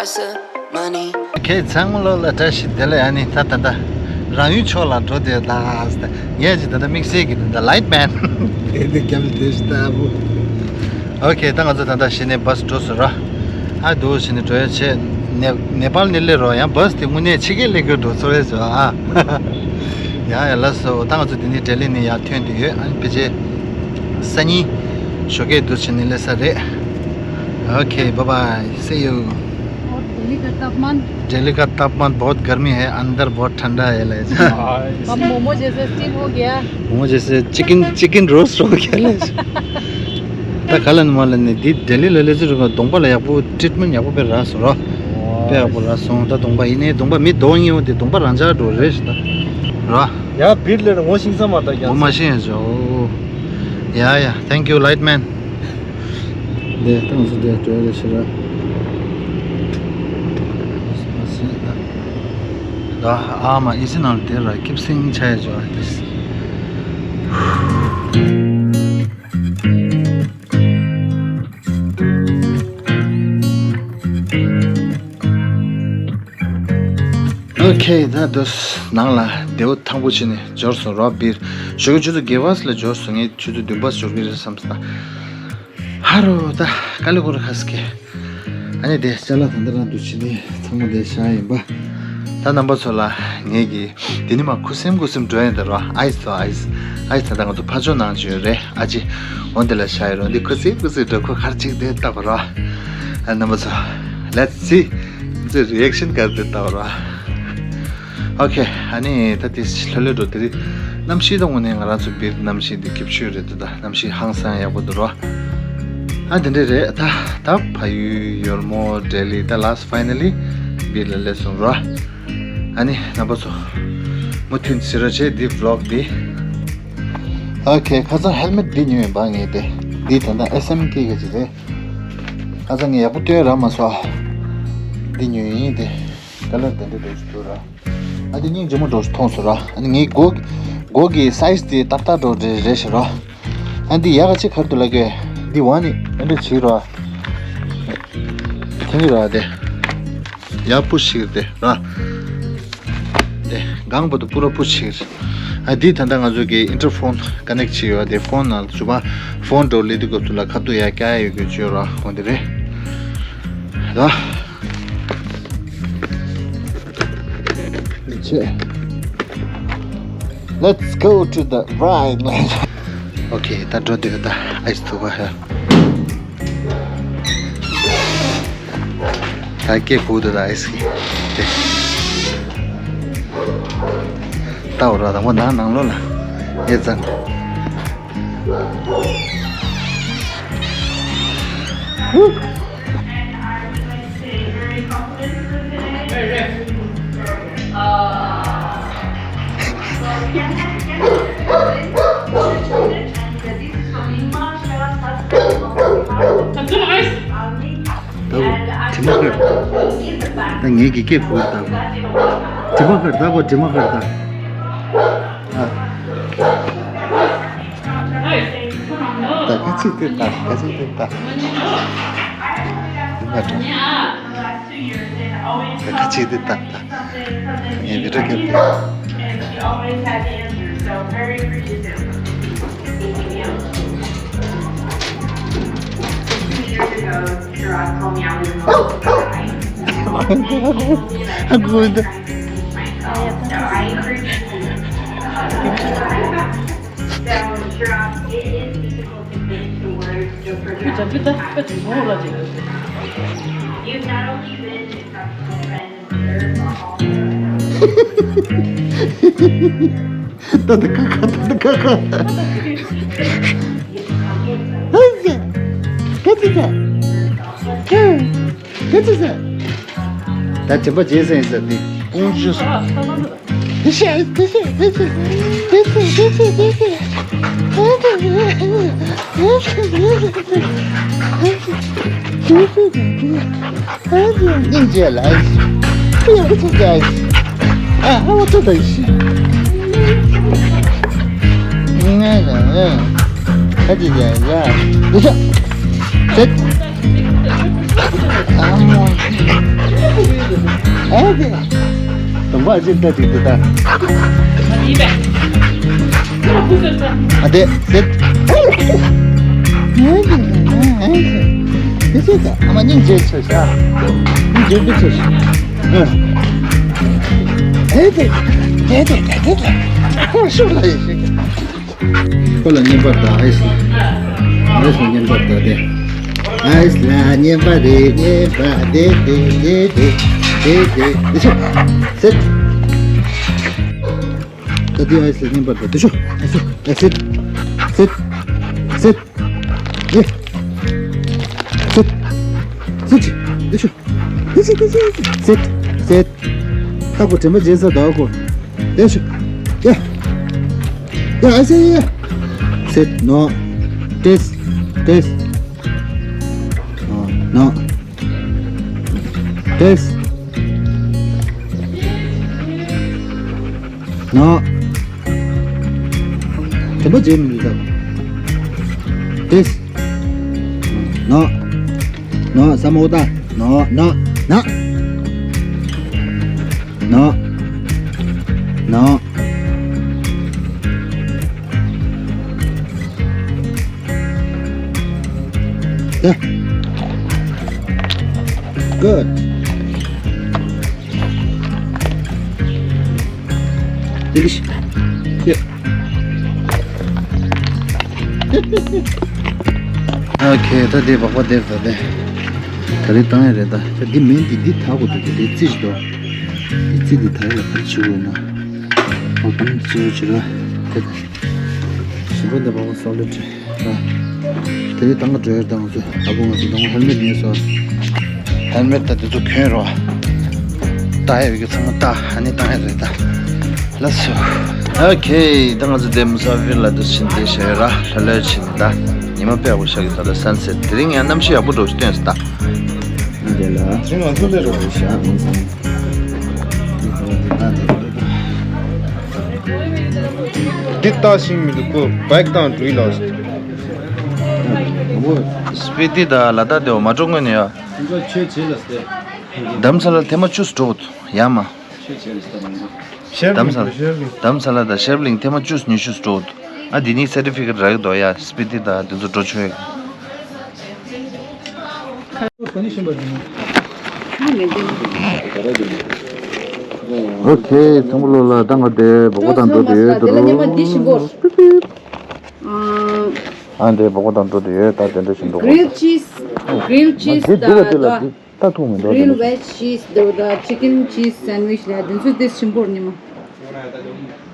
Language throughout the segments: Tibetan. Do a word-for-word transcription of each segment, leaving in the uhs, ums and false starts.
ཁྱེད་ཚང་མ་ལོ་ལ་བཀྲ་ཤིས་བདེ་ལེགས། ཨ་ནི་ད་ད་ད་རང་ཡུལ་ཕྱོགས་ལ་འགྲོ་དེ་ད་ངས་ཅི་ད་ད་དམིགས་བསལ་གྱི་ད་ད་ལའིཊ་མེན་དེ་ནི་རྒྱབ་དེ་ཞི་ད་བུ། ཨོ་ཁེ། ད་ང་ཚོ་ད་ད་གཞི་ནས་བཱས་འགྲོ་སོང་ར། ཨ་འདུག་གཞི་ནས་འགྲོ་ཡ་ཆེ། ནེ་ནེ་པཱལ་ནས་སླེབས་རོགས། ཡང་བཱས་དེ་དངོས་གནས་ཕྱི་རྒྱལ་སླེབས་རྒྱུ་འགྲོ་ཚོར་བས་བྱོས་ཨ། ཡ་ཡ་ལགས་སོ། ད་ང་ཚོ་འདི་ནས་ལྡི་ལི་ནས་ཡར་ཐོན་དུ་ཡོད། ཨ་ནི་ཕལ་ཆེར་སང་ཉིན་ཞོགས་ཀས་འདུག་བྱས་ནས་སླེབས་ས་རེད། Okay, bye bye, see you. और दिल्ली का तापमान? दिल्ली का तापमान बहुत गर्मी है, अंदर बहुत ठंडा है, ले। अब मोमो जैसे स्टीम हो गया। मोमो जैसे चिकन, चिकन रोस्ट हो गया, ले। ད་ག་ལ་ནི་མ་ལ་ནི་འདི་ལྡི་ལི་ལ་སླེབས་ཚེ་རུ་གདོང་པ་ལ་ཡག་པོ་ཊི་རི་ཊི་མེན་ཊི་ཡག་པོ་དཔེ་རག་སོང་ར། དཔེ་ཡག་པོ་རག་སོང་། ད་གདོང་པ་ཡིན་ནའི་གདོང་པ་མི་གདོང་ཡིན་འོང་དེ་གདོང་པ་རང་འཇགས་འགྲོ་རེད་ཤི་ད་ར། ཡ་བིར་ལེར་ངོ་ཤིང་ས་མ་ད་ཀྱང་ངོ་མ་ཤེས་ཡ་ཇོ། ཡ་ཡ། Thank you, Lightman. འདི་ཏང་སུ་འདི་འགྲོ་རེ་ཤི་ར། ད་ཨ་མ་ཨི་སི་ནང་དེ་ར་ཁིབ་སིང་ཆ་ཡ་ཇོ་ཨ་དིས། Okay, ད་དུས་ནང་ལ་བདེ་བོ་ཐང་པོ་བྱས་ནས་འབྱོར་སོང་ར་བིར། ཞོགས་ཀྱི་ཆུ་ཚོད་བརྒྱད་པ་ལ་འབྱོར་སོང་། ངས་ཆུ་ཚོད་བདུན་པ་འབྱོར་གི་རེད་བསམ་སོང་། ཧ་རོ་ད་ཀ་ལི་གོ་ར་ཁ་སི་ཀེ། ཨ་ནི་དེ་ཅ་ལག་ད་འདི་རང་འདུག་བྱས་ནས་ཚང་མ་དེ་བཞག་ཡིན་པ། ད་རྣམ་པ་ཚོ་ལ་ངེད་ཀྱི་དེ་ནི་མ་ཁུ་སིམ་ཁུ་སིམ་འགྲོ་ཡིན་ད་ར། ཨའི་སི་དོ་ཨའི་སི། ཨའི་སི་ད་ལྟ་ང་ཚོ་ཕ་ཇོ་ནང་བྱོས་རེད་ཨ་ཅེ། འོ་འདི་ལ་ཤ་ཡི་རོ་འདི་ཁུ་སིམ་ཁུ་སིམ་འགྲོ། ཁོ་གར་ཅིག་དེ་ལྟ་བ་ར། ཨ་རྣམ་པ་ཚོ། Let's see. ཚོའི་རི་ཨེག་ཤན་གར་དེ་ལྟ་བ་ར། ཨོ་ཁེ། ཨ་ནི་ད་དེ་ལྷོད་ལྷོད་འགྲོ་དེ་རི། གནམ་གཤིས་ད་དངོས་གནས་ང་རང་ཚོ་བིར་གནམ་གཤིས་འདི་ཁྱབ་ཆོས་རེད་འདུག་ད་གནམ་གཤིས་ཧང་སང་ཡག་པོ་འདུག་ར། ཨ་དེ་འདྲས་རེད་ད། ད་ཕ་ཡུལ་ཡོལ་མོ་ལྡི་ལི་ད་last finally བིར་ལ་སླེབས་སོང་ར། ཨ་ནི་རྣམ་པ་ཚོ་མུ་མཐུད་གཟིགས་རོགས་བྱེད་འདི་བི་ལོག་འདི། ཨོ་ཁེ། ཁ་སང་ཧེལ་མེད་འདི་ཉོས་ཡིན་པ་ངས་དེ། འདི་ད་ལྟ་ཨེ་སི་ཨེམ་ཀེ་གི་ཅིག་རེད། ཁ་སང་ངས་ཡག་པོ་སྟོན་རག་མ་སོང་། འདི་ཉོས་ཡིན་དེ། ཀ་ལར་དེ་འདྲ་འདྲ་ཞིག་འདུག་ར། ཨ་འདི་སྙིང་རྗེ་མོ་འདྲ་ཞིག་མཐོང་སོང་ར། ཨ་ནི་ངའི་མགོ་མགོ་གི་སའི་ཛི་དེ་ཏག་ཏག་འདྲ་རེད་རེད་ཤག་ར། ཨ་འདི་ཡག་ག་ཅིག་ག་རེ་འདུག་ལབ་ཀྱི། འདི་བ་ནི་འདི་འདྲ་བྱེད་ར། ཐེངས་ར་དེ། ཡག་པོ་ཞིག་དེ་ར། དེ་གང་པོ་དུ་པུ་ར་པུ་ཞིག་ཨ་འདི་ད་ལྟ་ང་ཚོ་གི་ཨིན་ཊར་ཕོན་ཀ་ནེག་བྱས་ཡོད་དེ། ཕོན་ནང་ལ་ཞུ་བ་ཕོན་འགྲོ་ལི་དུ་སྐབས་སུ་ལ་ཁ་ཐུག་ཡ་ཀྱ་ཡོད་གི་བྱོས་ར་འོ་འདི་རེད། ར། ཆེ། Let's go to the right. ཨོ་ཁེ། ད་འགྲོ་འདི་ག་ད་ཨའི་སི་ཐུག་པ་ཧ། ད་སྐད་གོ་འདུག་ད་ཨའི་སི་ཀེ། ད་འོ་ར་དང་པོ་ནང་ནང་ལོགས་ལ་ཨེ་ཙང་། ད་གོ་དྲི་མ་ཁར། ད་ངའི་དགེ་རྒན་གོ་ད་གོ། དྲི་མ་ཁར་ད་གོ་དྲི་མ་ཁར་ད། ཨ། ད་ཁ་ཅིག་དེ་ད་ཁ་ཅིག་དེ་ད། དེ་མ་འགྲོ། ད་ཁ་ཅིག་དེ་ད་ད། ངའི་བི་ཌིའོ་ཀེ་པ་དེ། ཨ་ཁུ་འདི། ད་ད་ཁ་ཁ་ད་ད་ཁ་ཁ། ཨ་ཙི། ཨ་ཙི་ད། ཨ་ཙི་ད། ད་དྲན་པ་བརྗེད་ཟིན་ཟེར་ཏེ་ཀོང་ཇོ་སོང་། དེ་ཤེས་དེ་ཤེས་དེ་ཤེས་དེ་ཤེས་དེ་ཤེས་དེ་ཤེས། སྙིང་རྗེ་ལ། ཡག་པོ་ཅིག་བྱས། ཨ་ཧ་བ་ཚོ་དང་ཤི། ང་ལ་ཡ། ཁ་ཅིག་ཡ་ཡ། འདི་ཤ། ཟེར། ཨ་མ། ཨ་དེ། དང་པ་ཅིག་ལྟ་ཅིག་ཏུ་ལྟ། ཨ་དེ་དེ། དེ་ཚོ་ད་ཨ་མ་སྙིང་རྗེ་ཆེ་ཤག་སྙིང་རྗེ་པོ་ཆེ་ཤག་ཨ་དེ་དེ་དེ་དེ་དེ། ཁོ་ཤུགས་ལ་ཡེ་ཤེས། ཁོ་ལ་བརྙན་པར་ལྟ། ཨའི་སི་ལ། ཨའི་སི་ལ་བརྙན་པར་ལྟ་སྟེ། ཨའི་སི་ལ་བརྙན་པར་རེད། བརྙན་པར་དེ་དེ་དེ་དེ་དེ་དེ་དེ་ཤོག་སེད། ད་དེ་ཨའི་སི་ལ་བརྙན་པར་ལྟ་དེ་ཤོག་ཨའི་སི་ཨའི་སེད། སེད། སེད། ཡེ། སེད། སེད། དེ་ཤོག་སེད། སེད། སེད། ཧ་གོ་དྲན་པ་བརྗེད་ས་དོ་གོ་དེ་ཤོག་ཡ། ཡ་ཨ་སེ་ཡ། སེད་ནོ། ཏེས། ཏེས། ནོ། ཏེས། ནོ། དྲན་པ་བརྗེད་མི་འདུག་ད། ཏེས། ནོ། ནོ། ས་མོ་ད། ནོ། ནོ། ནོ། ནོ། ནོ། ད། Good. Delicious. Yeah. Okay, ད་དེ་སྦག་སྦག་དེར་ད་དེ། ད་རེས་བཏང་ཡ་རེད་ད། ད་འདི་མིན་འདི་འདི་ད་གོ་འདུག་འདི་རྩི་ཞིག་འདུག་འདི་རྩི་འདི་ད་ཡ་ལ་ག་རེ་བྱེད་དགོས་ན། ཨོ་ད་ནི་རྩི་བྱེད་ར། ད་ཞིམ་པོ་འདི་སྦག་སྦག་སོག་ལེ་ཊི་ར། དེ་རིང་བཏང་ག་འགྲོ་ཡ་ད་ང་ཚོ་ཨ་ཁུ་ང་ཚོ་ད་ང་ཧེལ་མེ་ཊི་ཉོས་སོང་། ཧེལ་མེ་ཊི་ད་དེ་ཚོ་གྱོན་རོགས། ལྟ་ཡ་ཡོད་ཀྱི་ཚང་མ་ལྟ། ཨ་ནི་བཏང་ཡ་རེད་ད། ལགས་སོ། ཨོ་ཁེ། ད་ང་ཚོ་དེ་མུ་ས་ཕིར་ལ་འདུག་ཕྱིན་བསྡད་བཞག་ཡོད་ར། ལྷོད་ལྷོད་ཕྱིན་ད། ཉི་མ་དཔེ་ཡག་པོ་ཤར་གི་ད་ལྟ་སན་སེ་ཊི། དེ་རིང་ཡང་གནམ་གཤིས་ཡག་པོ་འདྲ་བོ་ཞིག་སྟོན་སོང་ད། འདི་ལ་དེ་ང་ཚོ་ལས་རོགས་ཡོད་ཤག་ང་ཚོ། འདི་ལྟ་ཤིང་མི་འདུག་གོ་བའིག་དང་འགྲོ་ཡི་ལགས། སྤི་ཏི་དང་ལ་དྭགས་དེ་བ་མ་འགྲོ་སྔོན་ནས་ཡ། རྡ་རམ་ས་ལ་ཐེངས་མ་བཅུ་ཙམ་འགྲོ་ཡ་མ། རྡ་རམ་ས་ལ། རྡ་རམ་ས་ལ་དང་ཤེར་བླིང་ཐེངས་མ་བཅུ་ཙམ་ཉི་ཤུ་ཙམ་འགྲོ། ཨ་འདི་ནི་སེ་ཊི་ཕི་ཀེཊ་རག་འདུག་ཡ། སྤི་ཏི་དང་དེ་ཚོ་འགྲོ་ཆོག་ཡ། ཨོ་ཁེ། ཚང་མ་ལོ་ལ་ད་ང་དེ་སྦག་སྦག་དང་འགྲོ་དུ་ཡོད་དོ། ཨ་འདྲའི་སྦག་སྦག་དང་འགྲོ་དུ་ཡོད། ད་དེ་འདྲ་ཞིག་འགྲོ་དགོས། Grilled cheese, grilled cheese དང་ད་ད་ཐུག་མི་འདུག Grilled veg cheese དང་ད་chicken cheese sandwich ལ་དེ་ཚོ་དེ་ཞིམ་པོ་རེད་ཉི་མ།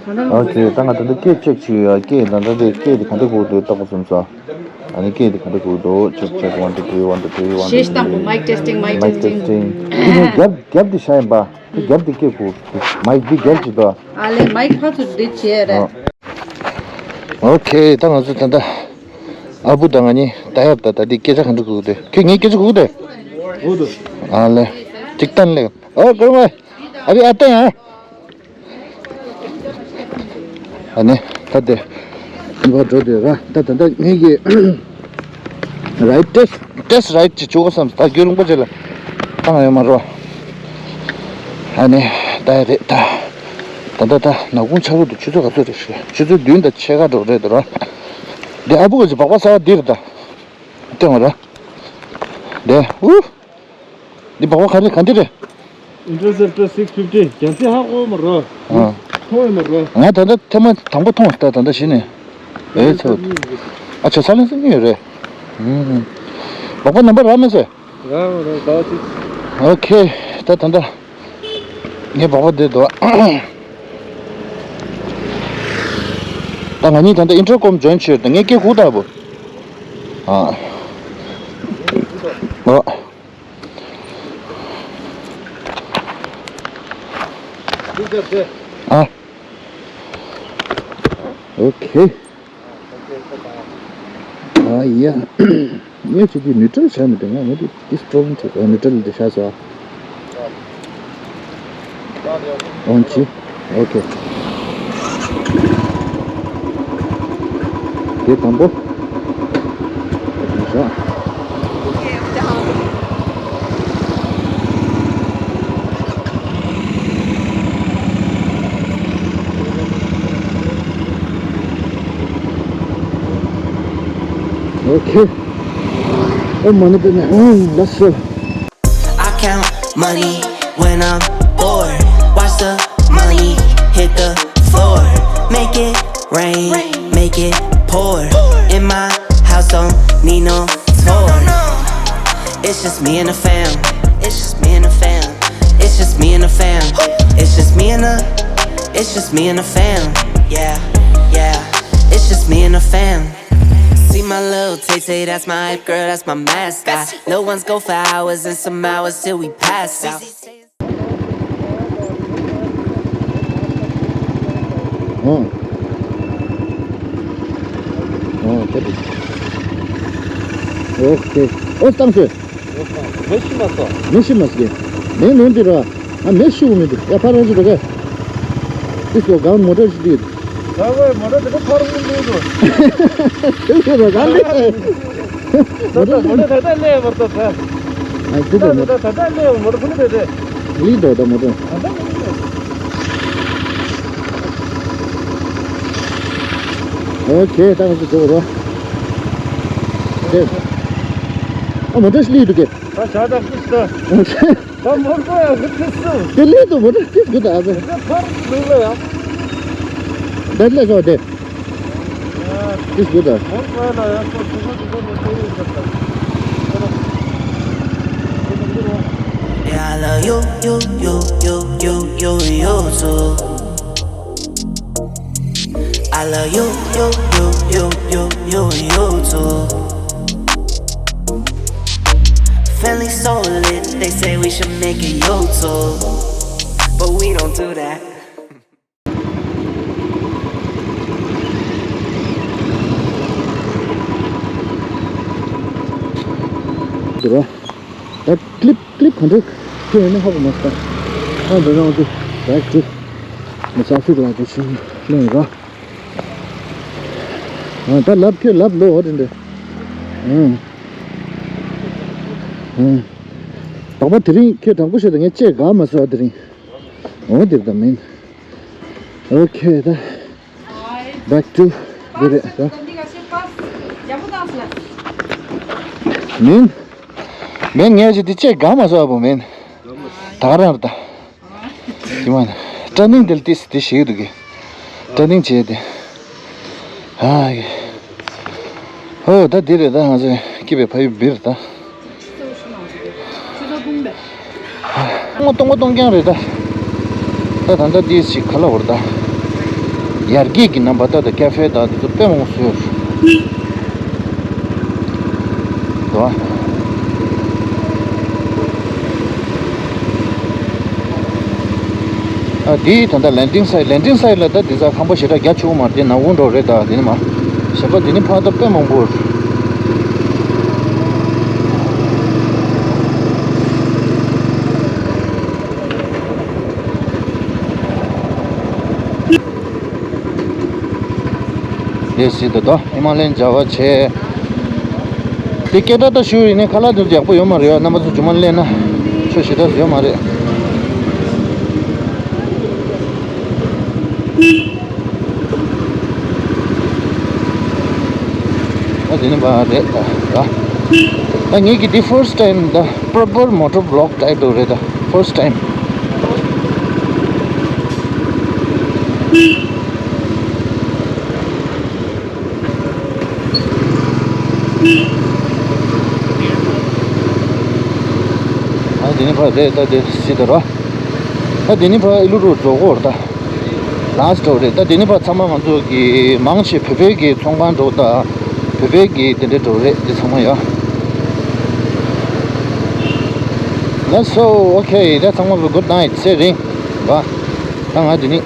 ཨོ་ཁེ། ད་ང་ད་ལྟ་སྐད་ཅེག་བྱེད་ཡོད། སྐད་ད་ལྟ་དེ་སྐད་དེ་ག་འདྲ་གོ་འདུག་ལྟ་དགོས་བསམ་སོང་། ཨ་ནི་སྐད་དེ་ག་འདྲ་གོ་འདུག་ཅེག་ཅེག་ཝན་ཊུ་ཐི་རི་ཝན་ཊུ་ཐི་རི་ཝན་ཊུ་ཐི་རི། Mic testing, mic testing. དེ་ནས་རྒྱབ་རྒྱབ་དེ་བཞག་ཡིན་པ། དེ་རྒྱབ་དེ་སྐད་གོ། མའིག་འདི་རྒྱབ་ཅིག་དང་། ཨ་ལེ་མའིག་ཕར་ཚུར་འདི་བྱས་རེད། ཨོ་ཁེ། ད་ང་ཚོ་ད་ལྟ་ཨ་བུ་དང་ང་གཉིས་ད་ཡབ་ད་ད་འདི་སྐད་ཆ་ག་འདྲ་གོ་གི་འདུག་ཁྱོད་ངའི་སྐད་ཆ་གོ་གི་འདུག་གོ་འདུག་ཨ་ལེ། ཅིག་ཏན་ལེ། ཨོ་གོ་མ། ཨ་བི་ཨ་ཏན་ཨ། ཨ་ནི་ད་དེ་འདི་བར་འགྲོ་དེ་ར། ད་ད་ད་ངེད་ཀྱི་རའིཌ་ཊེ་སི་ཊི་ཊེ་སི་ཊི་རའིཌ་ཅིག་བྱེད་དགོས་བསམ། ད་རྒྱུན་རིང་པོ་ཅིག་ལ་བཏང་ཡོད་མ་རོ། ཨ་ནི་ད་ཡ་རེད་ད། ད་ད་ད་ནག་ཁུང་ཆགས་ཀྱི་འདུག་ཆུ་ཚོད་ག་ཚོད་རེད་ཤག་ཆུ་ཚོད་བདུན་དང་ཕྱེད་ཀ་འགྲོ་རེད་འདུག་ར། དེ་ཨ་བུ་ག་ཅིག་སྦག་སྦག་ཟ་བ་འདི་རེད་ད། སྟོན་བ་ར། དེ་ཨུ། འདི་སྦག་སྦག་ག་རེ་ག་འདི་རེད། Interceptor six fifty རྒྱ་ཚད་ཧ་གོ་མ་རོ། ཨ། མཐོང་ཡོད་མ་རོ། ང་ད་ལྟ་ཐེངས་མ་དང་པོ་མཐོང་ད་ད་ལྟ་གཞི་ནས། ཨེ་ཚོ། ཨ་ཆ་ས་ལན་སི་གཉིས་ཡོད་རེད། ཨུམ། སྦག་སྦག་རྣམ་པ་རག་མེད་ཟེར། རག་མ་རག་ཟླ་བ་གཅིག་ཨོ་ཁེ། ད་ད་ལྟ་ངས་སྦག་སྦག་བསྡད་འདུག་ད་ང་གཉིས་ད་ལྟ་ཨིན་ཊར་ཀོམ་ཇོན་བྱས་ཡོད། ད་ངས་སྐད་ཁུག་ད་བུ། ཨ། ཨོ། ཨ། ཨོ་ཁེ། ཨ་ཡ། ངས་ཅི་དེ་ནིའུ་ཊལ་བྱས་མི་འདུག་ང་ངས་དེ་ཏིས་པྲོ་བི་ལེམ་བྱས་སོང་། ནིའུ་ཊལ་དེ་བྱས་སོང་། ཨོན་ཅི། ཨོ་ཁེ། དེ་དང་པོ། བཞག Okay. Oh, money, baby. Mm, that's so. I count money when I'm bored. Watch the money hit the floor. Make it rain, make it pour. In my house, don't need no tour. It's just me and the fam. It's just me and the fam. It's just me and the fam. It's just me and the. It's just me and the fam. Yeah, yeah. It's just me and the fam. See my little Tay Tay, that's my hype girl, that's my mascot. Little ones go for hours and some hours till we pass out. ཨོ། ཨོ། ཨོ། ཨོ། བཏང་ཤོག་མེ་ཤི་མ་སོ། མེ་ཤི་མ་སོ། མེ་མེ་འདི་ར། ཨ་མེ་ཤི་མེ་འདི། ཡ་ཕར་རང་ཅི་འགྲོ་ག་ཨིས་གོ་གང་མོ་ཊ་ཤི་འདི། ད་གོ་མོ་ཊ་དེ་ཕར་མི་འདུག་དོ། དེ་ཤི་ར་གང་འདི། མོ་ཊ་མོ་ཊ་ད་ད་ལེ་བར་ད་ད། ཨ་འདི་ད་མོ་ཊ། ད་ད་ལེ་མོ་ཊ་ཕུ་ནི་དེ་དེ། ལི་དོ་ད་མོ་ཊ། ད་ད་ལེ། ཨོ་ཁེ། ད་ང་ཚོ་འགྲོ་རོགས། ཨ་མོ་ཊ་ཤི་ལི་འདུག་གེ་ད་ཤ་དག་ཏུ་ཤི་ད། ད་མོར་པ་ཡང་གི་ཏིས་སུ། དེ་ལས་དུ་མོ་ཊ་ཏིས་གི་ད་ཨ་ཟེ། ད་ཕར་འདུག་ལ་ཡ། ད་ལས་ཟོ་དེ། ཏིས་གི་ད། མོར་པ་ལ་ཡ་སོ་ཏུ་ཏུ་ཏུ་ཏུ་ཏུ་ཡོད་ཟེར་ད། Yeah, I love you, you, you, you, you, you, you too. I love you, you, you, you, you, you, you too. Family so lit, they say we should make a YouTube, but we don't do that. ད་ཀླིབ་ཀླིབ་ག་འདྲ་ཁྱོད་ཡོད་ན་ཧ་གོ་མ་སོང་། ཨ་འདྲ་རང་དུ་back to the traffic light ཞིག་ལེན་ར། ཨ་ད་ལབ་ཁྱོད་ལབ་ལོ་འོ་དེ་འདྲ། ཨང་། ཨང་། བག་པ་དེ་རིང་ཁྱོད་དྲང་པོ་བཤད་དང་ངས་ཅེས་དགའ་མ་སོང་དེ་རིང་། འོ་དེ་ད་མིན། ཨོ་ཁེ་ད། Back to འདི་རེད་ད། མིན། མིན་ངས་ཅི་འདི་ཅེས་དགའ་མ་སོང་བ་མིན། ད་ག་རང་རེད་ད། ཅི་མ་ན། ཊར་ནིང་དེ་ལ་ཏིས་དེ་ཞིག་འདུག་གི་ཊར་ནིང་བྱས་ཏེ། ཨ་ཡེ། ཨོ་ད་འདི་རེད་ད། ང་ཚོ་སྐྱིད་པའི་ཕ་ཡུལ་འདི་རེད་ད། སྟོང་པ་སྟོང་རྐྱང་རེད་ད། ད་ད་ལྟ་འདི་ཞིག་ག་ལ་བར་ད། ཡར་རྒྱས་ཀྱི་རྣམ་པ་ད་ད་ཀ་ཧྥེ་ད་འདི་ཚོ་དཔེ་མང་པོ་བཟོས། འདུག་ཨ། ཨ་འདི་ད་ལྟ་ལེན་ཌིང་སའེ་ཊི། ལེན་ཌིང་སའེ་ཊི་ལ་ད་འདི་ཚ་ཁང་པ་ཞེ་དྲག་རྒྱ་ཆེ་བོ་མ་རེད། དེ་ནག་པོ་འདྲ་རེད་ད། དེ་ནི་མ་གཞན་པ་འདི་ནི་ཕ་ད་དཔེ་མང་པོ། དེ་སྲིད་དུ་དོ་ཧི་མ་ལ་ཡན་མཇལ་བ་བྱས། དེ་སྐད་གྲགས་ད་ཞུ་ཡིན་ནའི་ཁ་ལག་དེ་ཡག་པོ་ཡོད་མ་རེད། རྣམ་པ་ཚོ་རྒྱུ་མ་ལེན་ན་ཆོས་ཞེ་དྲག་ཡོད་མ་རེད། ཨ་དེ་ནི་བ་རེད་ད། ད་ངེད་ཀྱི་འདི་first time ད། Proper motor vlog type རེད་ད། First time། ཨ་དེ་ནི་བ་རེད་ད། དེ་སྲིད་ད་རོ། ད་དེ་ནི་བ་ཨི་ལུ་རུ་འགྲོ་གོ་ར་ད། ལཱ་སི་ཊི་རེད་ད། དེ་ནི་བ་ཚང་མ་ང་ཚོ་གི་མང་ཆེ་བོད་པའི་གི་ཚོང་ཁང་འགྲོ་ད། བོད་པའི་གི་དེ་འདྲ་འགྲོ་རེད་དེ་ཚང་མ་ཡ། That's so okay. ད་ཚང་མ་good night ཟེར་རིང་བ། ད་ང་དེ་ནི་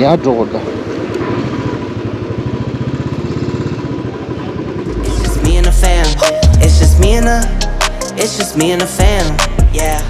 ཡར་འགྲོ་གོ་ར་ད། It's just me and the fam. It's just me and the, it's just me and the fam. Yeah.